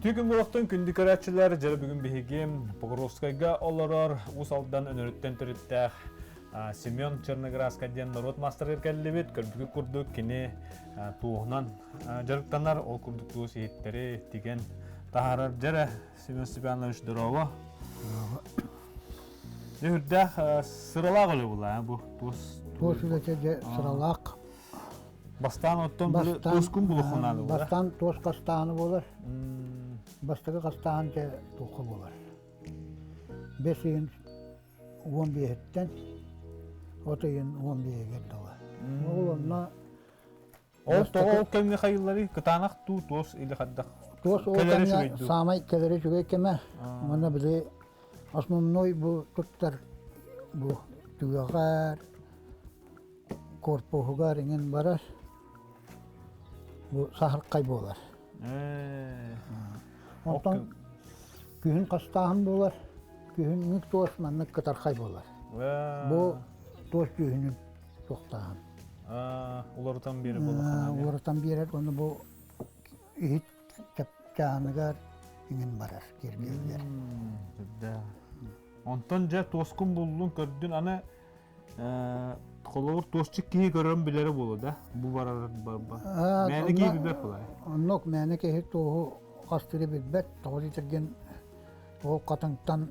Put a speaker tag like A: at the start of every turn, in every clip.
A: Үтүө күн буолуохтун күндү көрөөччүлэр, дьэ бүгүн биһиги Покровскайга олорор Уус Алдан өнөрүттэн төрүттээх Семен Черноградскай диэн норуот маастарыгар кэллибит. Көрбүкүт курдук кини туоһунан дьарыктанар, ол курдук туос иһиттэри тигэн таһаарар. Дьэрэ Семен Степанович, здорово. Дьэ үрдээх сыралаах үлэ була бу туос.
B: Туос үлэтэ дьэ сыралаах.
A: Бастаан оттон туоскун булухунааны буолар.
B: Бастаан туос хастааны буолар. Бастакы хастаан дьэ туохха буолар. Бэс ыйын 15-иттэн от ыйын 15-игэр дылы. Ол онно
A: Ол тоҕо ол кэмҥэ хайылларый? Кытаанах туу туос или хайдах?
B: Туос ол кэмҥэ саамай кэлэри үчүгэй кэмэ. Уонна били основной бу туттар бу түгэҕэр корпуһугар иҥин барар бу саһархай буолар. Онтон күһүн хастааһын буолар. Күһүҥҥү туос маннык кытархай буолар. Бу туос күһүнүн туохтааһын.
A: Уларытан биэрэр буоллаххына.
B: Уларытан биэрэр уонна бу иһит чапчааныгар иҥин барар киэргэллэр.
A: Онтон дьэ туоскун буллун көрдүн аны холобур туосчук киһи көрөн билэрэ буолуо да бу барар барба мээнэ киһи билбэт буолар
B: оннук мээнэ киһи туоһу хас тири билбэт тоҕо диэтэргин ол хатыҥтан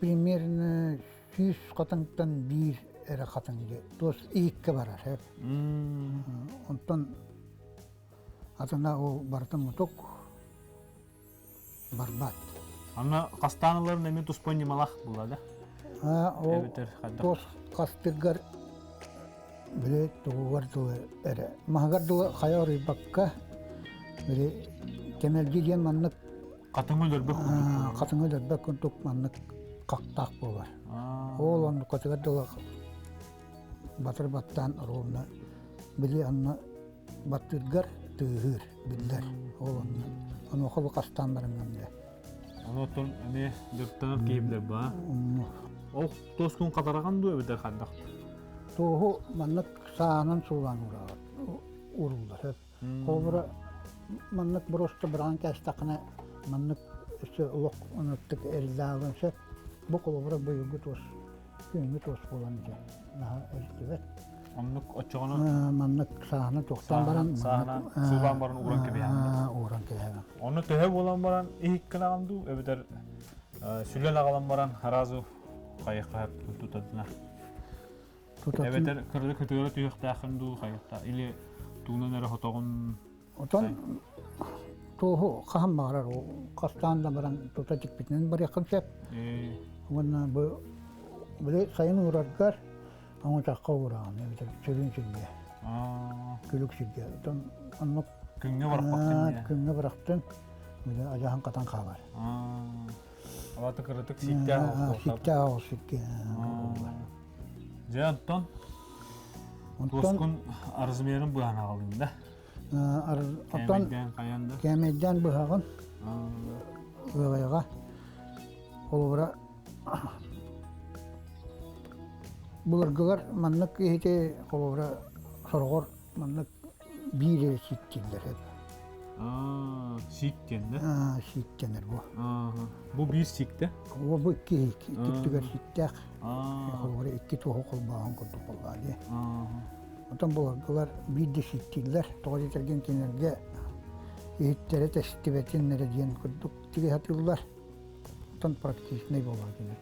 B: примерно 100 хатыҥтан биир эрэ хатыҥ туос иһиккэ барар сөп онтон атына ол барыта мутук барбат.
A: Аны хастаан ыларын эмиэ туспа ньымалаах була да?
B: Ол туос хастыгар били тугугар дылы эрэ маһыгар дылы хайа арыйбакка били кэмэлдьи диэн маннык
A: хатыҥы өлөрбөх курдук
B: хатыҥы өлөрбөх курдук маннык хахтаах буолар. Ол оннукатыгар дылы батыр баттаан ровно били анна баттыыргар тыаһыыр биллэр ол онно онуоха бу хастаан бараҥҥын дэ
A: Ону оттон эмиэ дьарыктанар киһи билэр баа. Ол туоскун хатараҕын дуу эбэтэр хайдах?
B: Туоһу маннык саанан суулаан ууруллар сөп. Холобура маннык просто быраҕан кээстэххинэ маннык өссө олох онуттук эриллаалын сөп. Бу холобура быйылгы туос күһүҥҥү туос буолан дьэ наһаа эриллибэт.
A: Оннук оччоҕуна
B: маннык сааны тохтон баран
A: саанан суулаан баран ууран кэбиһэҕин.
B: Ууран кэбиһэҕин.
A: Онно төһө буолан баран иһиккин аҕан дуу эбэтэр сүлэн аҕалан баран сразу хайыхха тутатына. Эбэтэр кырды кытыара түһүөхтээххин дуу хайыхта или туунан эрэ хотоҕун
B: Отон туоһу хаһан баҕарар хастаан да баран тута тикпитинэн барыаххын сөп. Уонна бу били сайын уураргар оҥочоххо уураҕын эбэтэр сөрүүн сиргэ. Күлүк сиргэ. Отон оннук
A: күҥҥэ бырахпаккын
B: күҥҥэ бырахтын били адьаһан хатан хаалар.
A: Алата кыратык сииктээх
B: сииктээх оҕус сиргэ.
A: Дьэ онтон туоскун размерын быһан аҕалыым да.
B: Оттон кээмэйдээн быһаҕын ыаҕайаҕа холобура былыргылар маннык иһити холобура сороҕор маннык биир эрэ сииктииллэр эбит.
A: Сиик диэн да?
B: Сииктэнэр бу.
A: Бу биир сииктэ?
B: Бу икки иһит, икки өттүгэр сииктээх. Холобура икки туоһу холбооһун курдук буоллаҕа дии. Онтон былыргылар биирдэ сииктииллэр, тоҕо диэтэргин кинилэргэ иһиттэрэ тэстибэтин эрэ диэн курдук тиги сатыыллар. Онтон практичнай буолар кинилэр.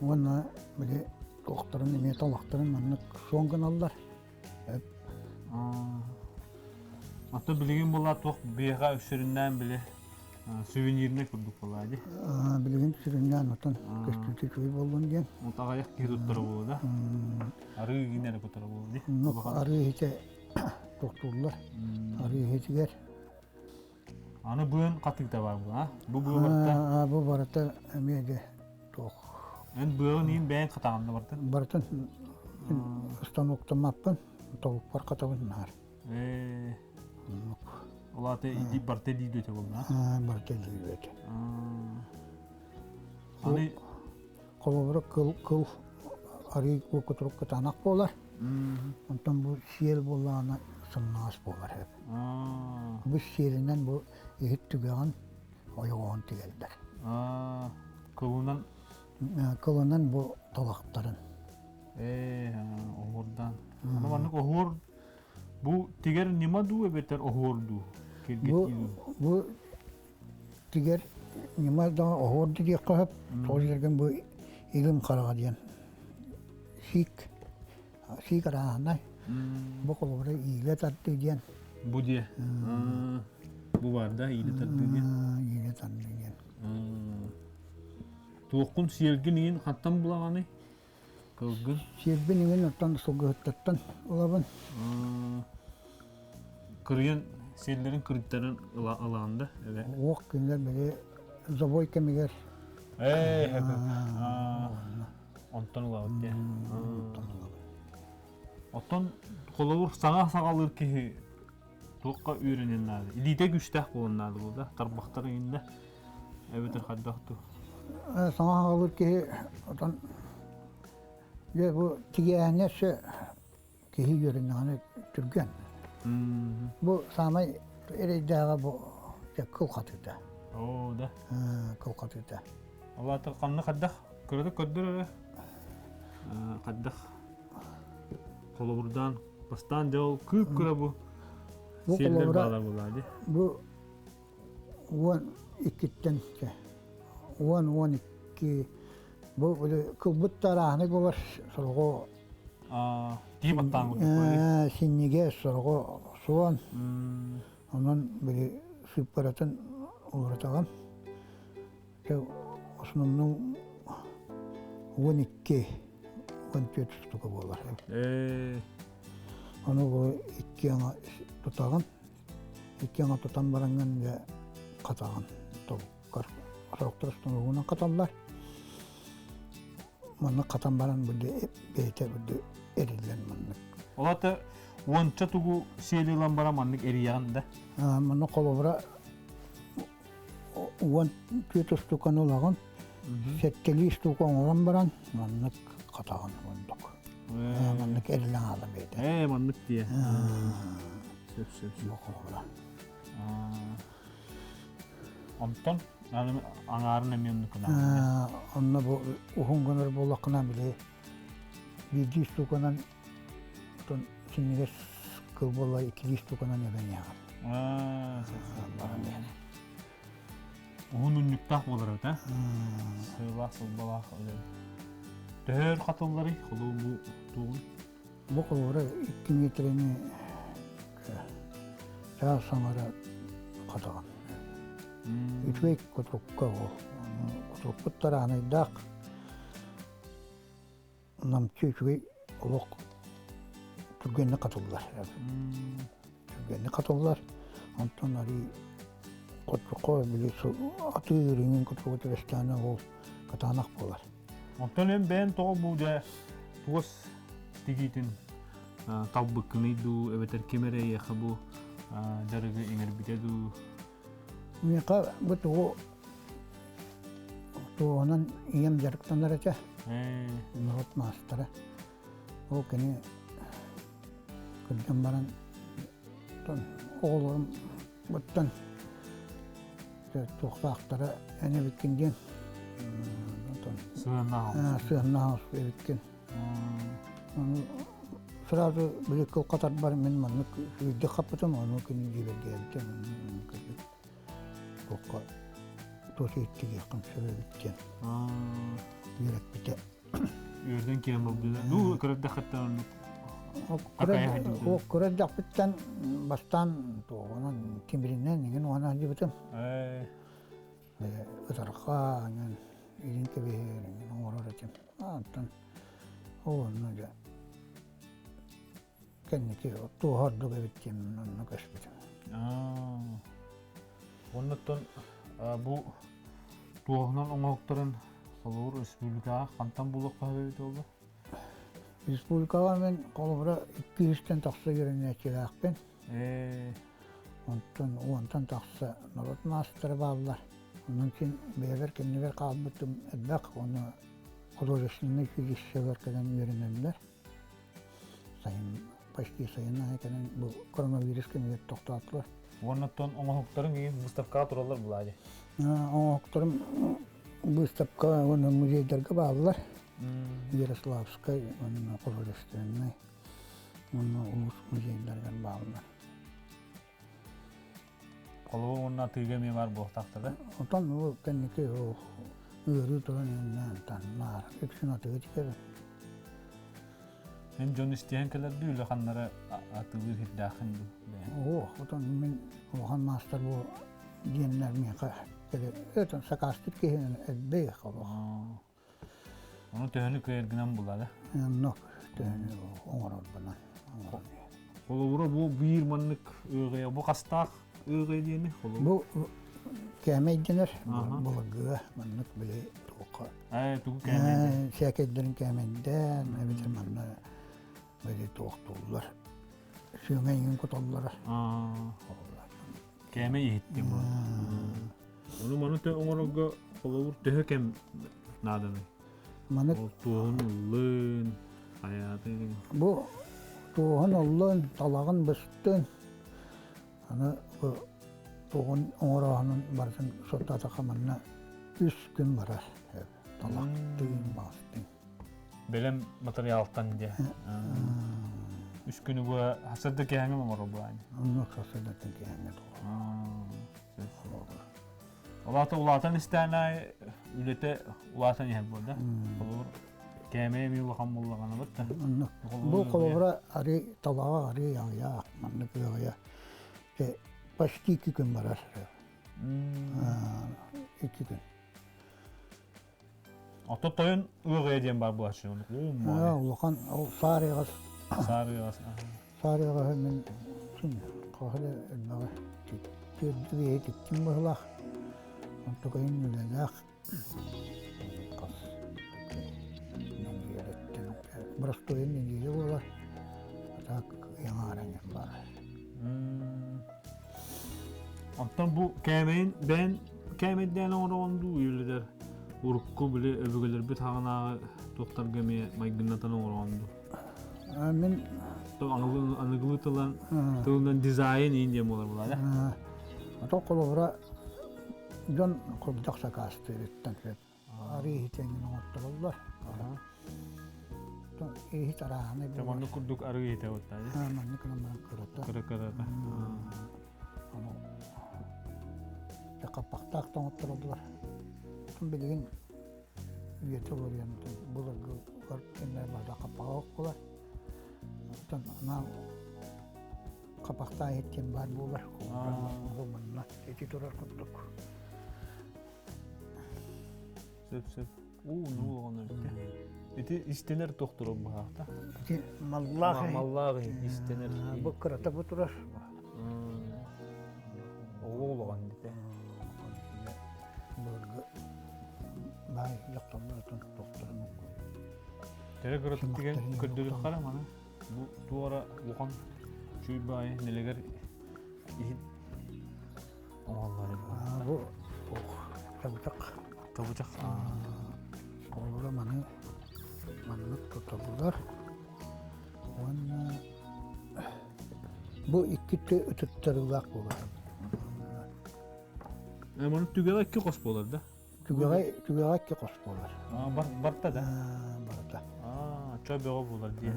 B: Уонна били туохтарын эмиэ талахтарын маннык суон гыналлар.
A: Ото билигин була туох биэҕэ үсүрүннээн били сувенирнай курдук буолаа дии.
B: Билигин сүрүннээн отон көстүүтэ үчүгэй буоллун диэн.
A: Вот аҕыйах киһи туттара буолуо да. Арыы гинэ кутара буолуо дии.
B: Арыы иһитэ тохтууллар. Арыы иһитигэр.
A: Аны быан хатыыта бар бу, а? Бу быа барыта.
B: Бу барыта эмиэ де туох.
A: Эн быаҕын иин бэйэҥ хатаҕын да бартын?
B: Барытын станоктаммаппын, толукпар хатабын наар.
A: Ол аата иди барта илиидүөтэ буолла?
B: Барта илиидүөтэ.
A: Аны
B: холобура кыл кыл арыы кутурук кытаанах буолар. Онтон бу сиэл буоллаҕына сымнаҕас буолар сөп. Бу сиэлинэн бу иһит түгэҕин ойоҕоһун тигэллэр.
A: Кылынан
B: Кылынан бу талахтарын.
A: Оһуордаан. Аны маннык оһуор бу тигэр ньыма дуу эбэтэр оһуор дуу?
B: Бу бу тигэр ньыма да оһуор диэххэ сөп. Тоҕо диэтэргин бу илим хараҕа диэн сиик сиик арааһынай. Бу холобура иилэ тардыы диэн.
A: Бу диэ. Бу бар да иилэ тардыы диэн.
B: Иилэ тардыы диэн.
A: Туоххун сиэлгин иин хантан булаҕаный? Кылгын?
B: Сиэлбин иҥин оттон сылгыһыттартан ылабын.
A: Кырыйан сиэллэрин кырыйтаран ылаҕын да?
B: Уох кинилэр били забой кэмигэр
A: Ээ, онтон ылабыт дии.
B: Онтон ылабыт.
A: Оттон холобур саҥа саҕалыыр киһи туохха үөрэниэн наада? Илиитэ күүстээх буолуон наада буолда, тарбахтар иҥиннэ. Эбэтэр хайдах дуу?
B: Саҥа саҕалыыр киһи отон дьэ бу тигээһиҥҥэ өссө киһи үөрэннэҕинэ түргэн. Бу саамай эрэйдээҕэ бу кыл хатыыта.
A: Оо, да.
B: Кыл хатыыта.
A: Ол аата ханна хайдах кыратык көрдөр эрэ хайдах холобурдаан бастаан дьэ ол кыып-кыра бу сиэллэр баалар буолаа дии.
B: Бу 12-ттэн 10-12 бу кылбыт да арааһынай буолар сороҕо
A: тии баттаан курдук
B: синньигэ сороҕо суон онон били сыыппаратын уларытаҕын основном 12 14 штука буолар ону бу икки аҥа тутаҕын икки аҥа тутан бараҥҥын дьэ хатаҕын тобуккар сорохтор станогунан хаталлар маннык хатан баран били бэйэтэ били эриллэн маннык
A: Ол ата уонча тугу сиэли ылан баран маннык эрийэҕин да?
B: Маннык холобура 14 устуканы ылаҕын, сэттэлии штука оҥорон баран маннык хатаҕын курдук. Маннык эриллэн хаалар бэйэтэ.
A: Ээ, маннык диэ. Сөп, сөп, сөп.
B: Холобура.
A: Онтон аҥаарын эмиэ оннук
B: Онно бу уһун гынар буоллаххына били биирдии штуканан отон синньигэс кыл буолла иккилии штуканан эбэн иһэҕин. Баран иһэн.
A: Уһун унньуктаах буолар эбит, а? Сыылаах, сылбалаах. Төһөр хатылларый? Холуу бу тугун?
B: Бу холобура 2 метрени чаас саҥара хатаҕын. Үчүгэй кутурукка ол. Кутурукпут тараанайдаах намчы үчүгэй олох түргэнник хатыллар. Түргэнник хатыллар. Онтон арыы хотчукка били атыы ырыҥын кутуругу түбэстээнэ ол катаанах буолар.
A: Онтон эн бэйэн тоҕо бу дьэ туос тигиитин талбыккыный дуу эбэтэр ким эрэ эйиэхэ бу дьарыгы иҥэрбитэ дуу?
B: Миэхэ бу тугу туоһунан ийэм дьарыктанар этэ. Норуот маастара. Ол кини кырдьан баран оҕолорум буттан туохтаахтара эн эбиккин диэн сыһыаннаах эбиккин. Сразу били кыл хатарбар мин маннык үөрдэ хаппытым, ону күнү дьиибэргээбитим, туохха туос ииттигиэххин сөп эбит диэн үөрэппитэ.
A: Үөрдэн киирэн барбыта. Ну, кырырдахыттан оннук
B: Кырырдахпыттан бастаан туоҕунан тимиринэн иҥин уонан сылдьыбытым. Ытарха, илин кэбиһэр, иҥин оҥорор этим. Онтон ол онно дьэ кэнники туоһа ордук эбит диэн онно көспүтүм.
A: Оннуттан бу туоһунан оҥоһуктарын холобур республикаҕа хантан булуохха эбит буолла?
B: Республикаҕа мен холобура 200-тэн тахса үөрэнээччилээхпин. Онтон уонтан тахса норуот маастара бааллар. Онон син бэйэбэр кэннибэр хаалбытым элбэх, ону художественнай училищелар кэлэн үөрэнэллэр. Сайын. почти сайыннаһа кэлэн бу коронавирус кэмигэр тохтоотулар.
A: Уонна оттон оҥоһуктарыҥ игин выставкаҕа тураллар булаадьы?
B: Оҥоһуктарым выставка уонна музейдарга бааллар. Ярославскай уонна художественнай уонна улуус музейдарыгар бааллар.
A: Холобур уонна атыыга эмиэ баар буолуохтаахтар да?
B: Отон ол кэнники ыарыы туран иннээн таннаар үксүн атыыга тикэбин.
A: Эн дьон истиһэн кэлэрдүү үлэханнара атыылыыр хирдээххин дуу?
B: Оо, отон мин улахан маастар бу диэннэр миэхэ өтөн сакаастыыр киһинэн элбэх олох.
A: Ону төһөнү кыайаргынан булара?
B: Онно төһөнү оҥорорбунан.
A: Холобура бу биир маннык ыаҕайа бу хастаах ыаҕай диэни
B: Бу кээмэйдэнэр былыргыга маннык били туохха
A: Ээ тугу кээмэйдэн?
B: Сээкэйдэрин кээмэйдээн эбэтэр манна били туохтууллар. Сүөҥэйин куталлара.
A: Кээмэй иһиттим бу. Ону маны оҥорорго холобур төһө кэм нааданый?
B: Маны
A: Ол туоһун ыллын, хайаатын.
B: Бу туоһун ыллын, талаҕын быстын. Аны бу туоһун оҥорооһунун барытын суоттаатахха манна үс күн барар. Талах тыын, баастын.
A: Бэлэм матырыйаалтан диэ. Үс күнү бу хасырда киһэҥэ оҥорор буолаani.
B: Оннук хасырдаттан киһэҥэ
A: Улаата улаатан истээн аайы үлэтэ улаатан иһэр буолда. Холобур, кээмэйэ эмиэ улахан буоллаҕына бытта.
B: Оннук. Бу холобура арыы талаҕа арыы аҕыйах, маннык ыаҕайа почти икки күн барар. Икки күн.
A: Ото тойон ыаҕайа диэн баар буолааччы.
B: Улахан ол саар ыаҕас.
A: Саар ыаҕас.
B: Саар ыаҕаһы мин хаһы элбэҕи түөрдү тиктим быһылаах. Онтукайын үлэлээх хас нэдиэлэттэн боростуойун нэдиэлэ буолар. А так ыйаҥааран баар.
A: Оттон бу кээмэйин бэйэн кээмэйдээн оҥороҕун дуу үйэлэтэр урукку били өбүгэлэрбит хаҕынааҕы туохтарга эмиэ майгыннатан оҥороҕун дуу?
B: Мин
A: аныгылыы тылан тылынан дизайн иин диэн буолар буолаа
B: Ото холобура дьон курдах сакаастыырыттан сөп арыы иһитиҥин оҥоттороллор. Иһит арааһынай
A: буолар. Маннык курдук арыы иһитэ буолта.
B: Маннык гынан баран кырата.
A: Кыра кырата.
B: Ону хаппахтаах да оҥоттороллор. Билигин үйэтэ олоруйан былыргылар кэмнэр барда хаппаҕа оккулар. Оттон анаал хапахтаах иһит диэн баар буолар. Бу манна ити турар курдук.
A: Сөп сөп. Уу ну оҕону Ити истэнэр тохторор быһаахта.
B: Ити маллаах
A: маллаах истэнэр.
B: Бу кырата бу турар.
A: Оҕо улахан дите.
B: Былыргы баай дьахталлар отон тохторун
A: Төре кыратык деген көрдөрүк хара маны. Бу туора улахан чүй баайы нелегер иһит
B: Бу чабычах.
A: Чабычах.
B: Оҕолоро маны маннык туталлар. Уонна бу икки ытыктарыылаах буолар.
A: Маны түгэҕэ икки хос буолар да?
B: Түгэҕэ түгэҕэ икки хос буолар.
A: Барта да?
B: Барта.
A: Чо бөҕө буолар дии.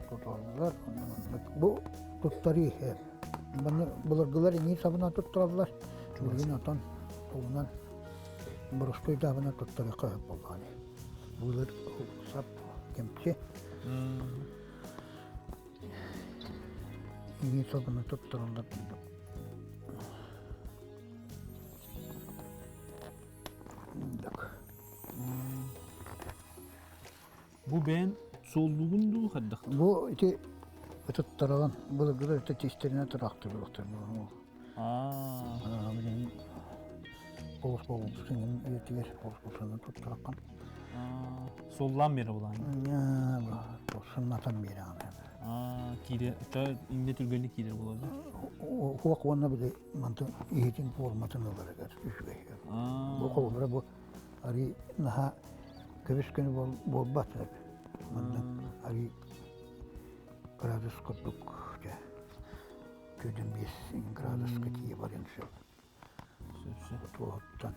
B: Туталлар, бу туттарыы Манна былыргылар иҥиир сабынан туттараллар. Билигин отон тугунан боростуой даабынан туттарыахха сөп буоллаҕа дии. Былыр сап кэмчи. Иҥиир сабынан туттараллар курдук.
A: Бу бэйэн суоллугун дуу хайдах?
B: Бу ити ытыттаралан былыргыда ити тистэринэ тураахтырылыктар бу.
A: Аа.
B: Билигин олус болбусуҥун үйэтигэр олус болсунун туттараккан.
A: Суоллаан биэрэ булаан.
B: Сыннатан биэрэ
A: Аа, киирэ, инне түргэнник киирэр буолар да?
B: Хуох уонна били мантан иһитин форматын ыларыгар үчүгэй. Бу холобура бу арый наһаа. Көбүс күнү буолбат. Манна арыы градус курдук дьэ 45 градуска тиийэ барыан сөп. Туоһуттан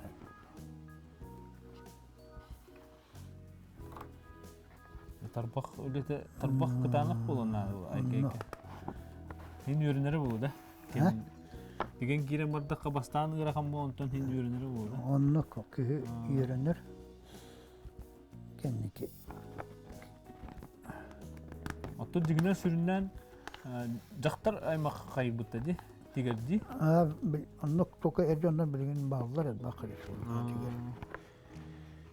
A: Тарбах үлэтэ тарбах кытаанах буолан айка Хин үөрэнэрэ буолу да. Деген киирэн бардахха бастаан ыарахан буолан онтон хин үөрэнэрэ буолу да.
B: Онно киһи үөрэнэр кэнники.
A: Оттон дьиҥинэн сүрүннээн дьахтар аймах хайбыта ди тигэрди.
B: Оннук только эр дьоннор билигин бааллар элбэх тигэр.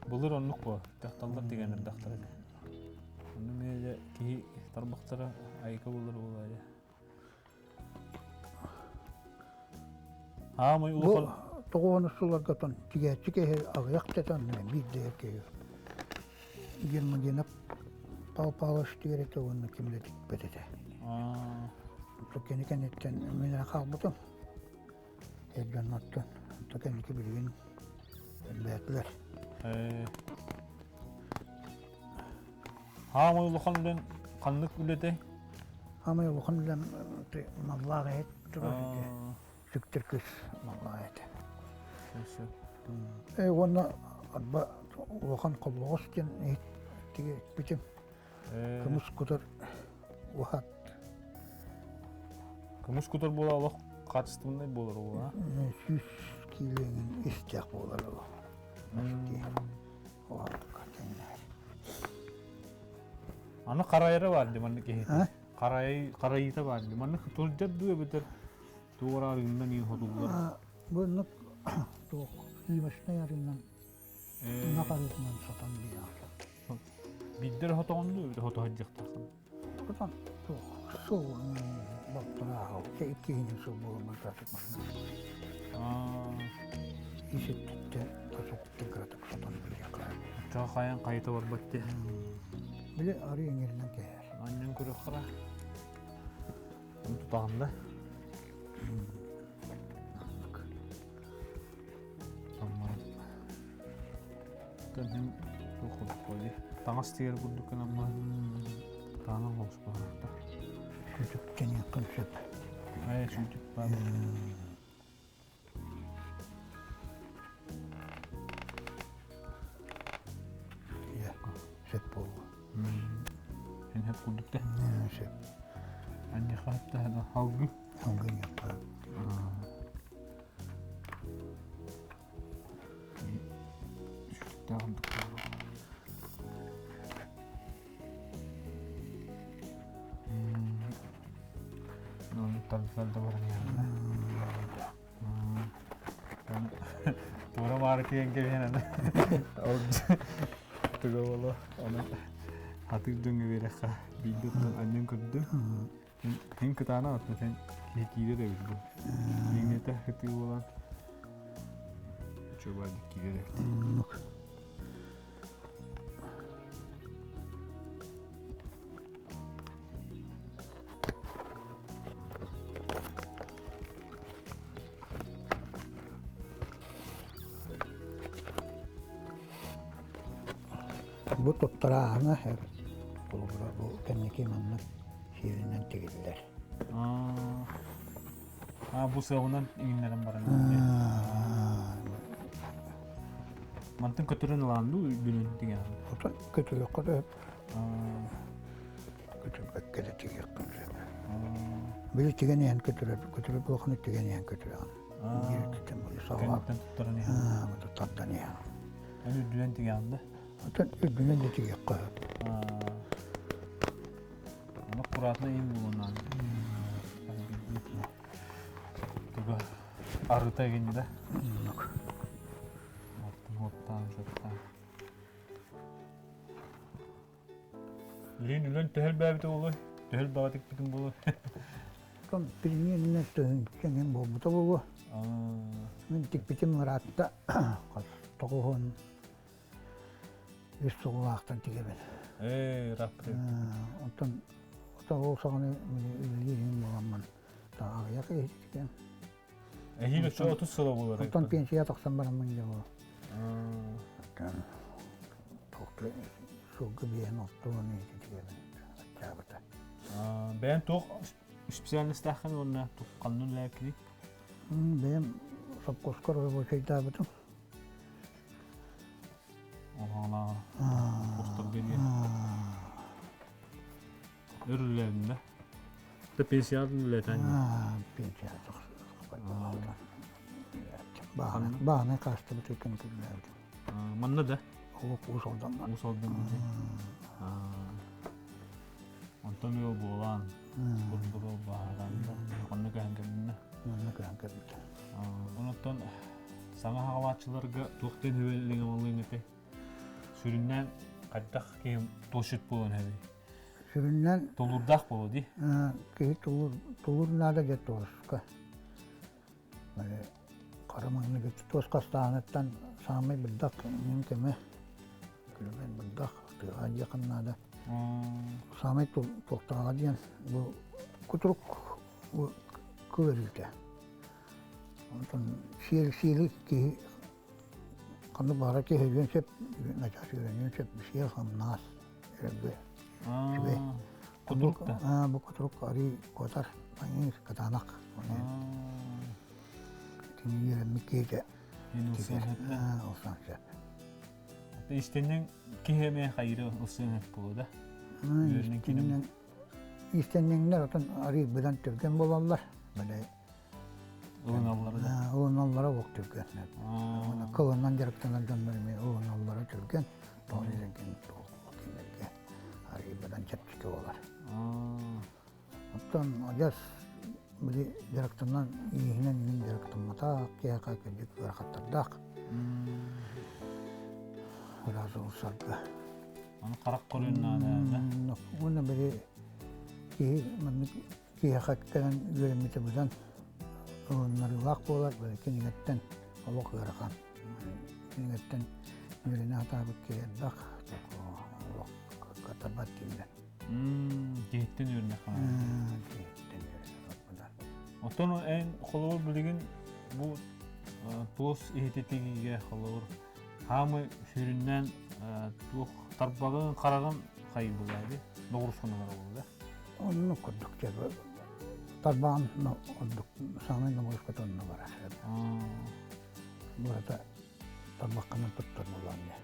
A: Былыр оннук буо, дьахталлар тигэн эрдэхтэрэ этэ. Онно эмиэ киһи тарбахтара айка буолар буолаайа. Аамай улахан
B: тоҕуону сылларгатан тигээччи киһи аҕыйах тэтэн биирдэ киһи Гермогенов Пал Павлович тигэр этэ уонна ким да тикпэт этэ. Кини кэнниттэн мин эрэ хаалбытым. Эр дьонноттон онто кэнники билигин элбээтилэр.
A: Хаамай улахан үлэн ханнык үлэтэй?
B: Хаамай улахан үлэм маллаах эһит турар этэ. Сүктэр кыыс маллаах этэ. Уонна арба улахан холлоҕос диэн иһит тигиппитим. Кымыс кутар уһат.
A: Кымыс кутар буола олох хаачыстыбаннай буолар уола.
B: 100 киилэҥин истээх буолар ол.
A: Аны харайара бар ди маннык киһи. Харай харайыта бар ди маннык тулдьар дуу эбэтэр туора арыыннан иин хотуллар.
B: Бу оннук туох сливочнай арыынан ынах арыытынан сотон биэҕэ.
A: Биирдэр хотоҕун дуу эбэтэр хоту сылдьыахтааххын.
B: Хотон туох сыл балтараа иккиһинин сыл буолан барбатык машина. Иситтиттэ тасыттын кыратык сотон биэҕэ.
A: Оччоҕо хайан хайыта барбат дии.
B: Били арыы иҥэринэн кэһэр.
A: Анньан көрүөххэ тутаҕын да. Таҥас тигэр курдук гынаммын таанан холоспоһаахта.
B: Сүтүктэниэххин сөп.
A: Ээ, сүтүк баар.
B: Сөп буолуо.
A: Эн хөп курдук да?
B: Сөп.
A: Анньаха хатта халгы.
B: Халгы ньахха.
A: Туора маары киэн кэбиһэн аны туга боло оны хатыыр дьоҥҥо биэрэххэ биирдэ оттон анньан көрдүм Һин кытаанах оттон сен киһи киирэр эбит бу. Иҥнэтэ сытыы буолан үчүгэйдик киирэр эбит.
B: Бу туттарааһына холобура бу кэнники маннык сиэринэн тигиллэр.
A: Аа, бу сыаҕынан иҥиннэрэн баран. Мантан көтөрөн ылаан дуу үрдүнэн тиҥэҕин?
B: Отон көтөрөххө да көтөрбөккө да тигиэххин сөп. Били тигэн иһэн көтөрөр, көтөрөр буолаххына тигэн иһэн көтөрөҕүн. Биир өттүттэн саҕалаан.
A: Кэнниттэн туттаран иһэн.
B: Аа, тардан иһэн.
A: Эн үрдүнэн тигэҕин да?
B: Отон үрдүнэн да тигиэххэ сөп.
A: Ону аккуратно иин булунан. Туга арыта эгин да. Оттан шоттан. Лин үлэн төһөл бээбите болой? Төһөл баҕатыкпытын болой?
B: Оттон билиҥҥи төһүнчэҥин буолбута буолуо. Мин тикпитим ыраатта 93 сыллаахтан тигэбин.
A: Ээ, ырааппыт.
B: Онтон оттон ол саҕана үлэлиир буоламмын аҕыйах иһитигэн.
A: Эһиил өссө 30 сыла буолар.
B: Онтон пенсия тахсан бараммын дьэ ол. Сылгы биэһин 60 иититигэр аччаабыта.
A: Бэйэн туох специальностааххын уонна ханна үлэлээккиний?
B: Бэйэм сопхуоска рабочайдаабытым.
A: Оһоолаа сопхуостарга диэн. Өр үлэлээтин да? Да пенсиялын үлэлээтэн.
B: Пенсия Бааһынай хаастыбыт өкөн күллээбитим.
A: Манна да?
B: Олох Уус Алданна.
A: Уус Алданна. Онтон ыал буолан, бурбуру бааһыран да, онно көһөн кэлиннэ.
B: Манна көһөн кэлбитэ.
A: Онтон саҥа хаҕалааччыларга туох диэн үбэлиҥ этэй? Сүрүннээн хайдах киһи туосчут буолан эбий?
B: Сүрүннээн
A: Тулуурдаах буолуо дии.
B: Киһи тулуур, тулуур наада дьэ туоска. Хара маҥнайгы туос хастааһыныттан саамай бырдах мин көмө күлүмэн бырдах тыаҕа диэххин наада. Саамай туохтааҕа диэн бу кутурук бу кыл өрүүтэ. Онтон сиэл сиэли киһи ханнык баҕарар киһи өлүөн сөп, начаас үөрэниэн сөп, сиэл хамнаас эрэлгэ үчүгэй.
A: Кутурук да?
B: Бу кутурук арыы куотар, айыы кытаанах. Итини үөрэммит киһитэ ылсан сөп.
A: Истэнньэҥ киһи эмиэ хайыры ылсыан сөп буолуо да?
B: Истэнньэҥнэр отон арыы быдан түргэн буолаллар. Бile
A: Ылыналлара да?
B: Ылыналлара олох түргэн. Кылынан дьарыктанар дьоннор эмиэ ылыналлара түргэн. Тоҕо кинилэргэ арыый быдан чэпчэки буолар. Оттон адьас били дьарыктанан ииһинэн иҥин дьарыктамматах киһиэхэ кырдьык ыарахаттардаах. Ыраас ылсарга.
A: Аны харах көрүөн наада.
B: Уонна били киһи маннык киһиэхэ кэлэн үөрэммитэ быдан ылыннарыылаах буолар, били кинигэттэн олох ыарахан. Кинигэттэн үөрэнэ сатаабыт киһи элбэх, олох катарбат дииллэр.
A: Киһиттэн үөрэнэххэ.
B: Киһиттэн үөрэнэ
A: Оттон эн холобур билигин бу туос иһититигигэ холобур хаамы сүрүннээн туох тарбаҕын хараҕын хайбылаа ди ноҕурусханалара буолла.
B: Оннук курдук дьэ тарбаҕын ордук саамай ноҕуруската онно барар. Бурата тарбаххынан туттар буолан дьэ.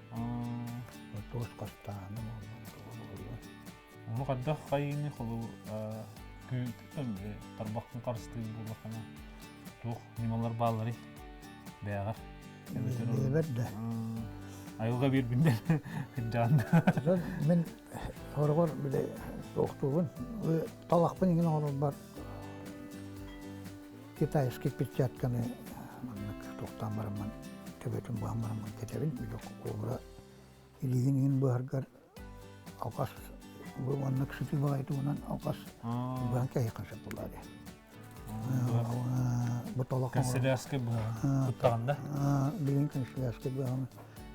B: Туос хастааны буоллун.
A: Ону хайдах хайыыны холобур тарбаххын харыстыыр буоллаххына туох ньымалар баалларый бэйэҕэр?
B: Бэйэбэр да.
A: Айылҕа биэрбиндэр кырдьаан.
B: Мин Сороҕор били туохтуубун, талахпын иҥин оҥорорбор китайский перчатканы маннык туохтаан бараммын төбөтүн быһан бараммын кэтэбин. Били кобра илиигин иҥин быһаргар алҕас бу маннык сытыы баҕайы туһунан алҕас быһан кэһиэххин сөп буоллаа дии. Бу талах
A: Канцелярскай быһаҕын туттаҕын да?
B: Билигин канцелярскай быһаҕын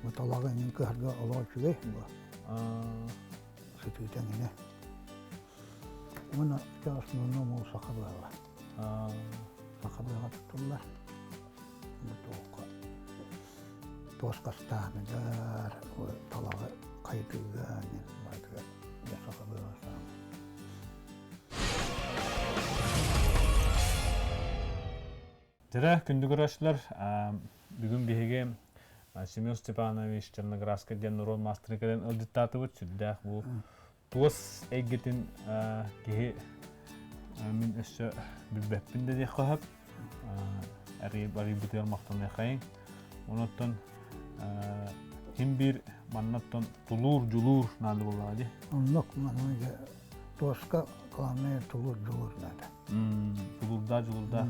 B: бу талаҕы иҥин кыһарга олох үчүгэй бу. Сытыыта иҥинэ. Уонна основном ол саха быһаҕа. Саха быһаҕа туттуллар. Бу туохха туос хастааныгар, талаҕы хайытыыга барытыгар саха быһаҕа саамай.
A: Дьэрэ, күндү көрөөччүлэр, бүгүн биһиги Семен Степанович Черноградскай диэн норуот маастара кэлэн ыалдьыттаатыбыт. Сүрдээх бу туос эйгэтин киһи мин өссө билбэппин да диэххэ сөп. Арыйбытыгар махтаныахайыҥ. Онон ким биир маннаттан тулуур, дьулуур наада буоллаҕа дии.
B: Оннук манна туоска главное тулуур, дьулуур наада.
A: Тулуурдаах, дьулуурдаах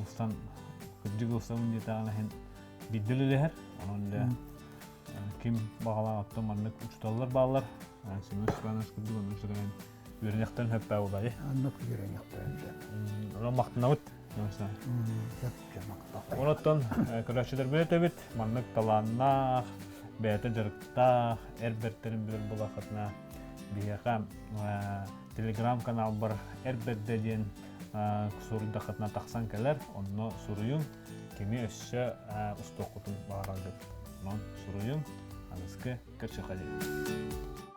A: ылсан кырдьык ылсабын диэтэҕинэ иһин биирдэ үлэлэһэр. Онон дьэ ким баҕалаах оттон маннык учууталлар бааллар. Семен Степанович курдук оннук сүрүнэн үөрэниэхтэрин сөп буолаайы.
B: Оннук үөрэниэхтэрин сөп.
A: Онон махтанабыт. Онон көрөөччүлэрбит этэбит, маннык талааннаах, бэйэтэ дьарыктаах, эр бэртэрин билэр буоллаххытына биһиэхэ телеграм-каналбар Эр бэрдэ диэн суруйдаххытына тахсан кэлэр, онно суруйуҥ, кими өссө устуоххутун баҕараргыт. Онон суруйуҥ. Аныскы көрсүөххэ диэри.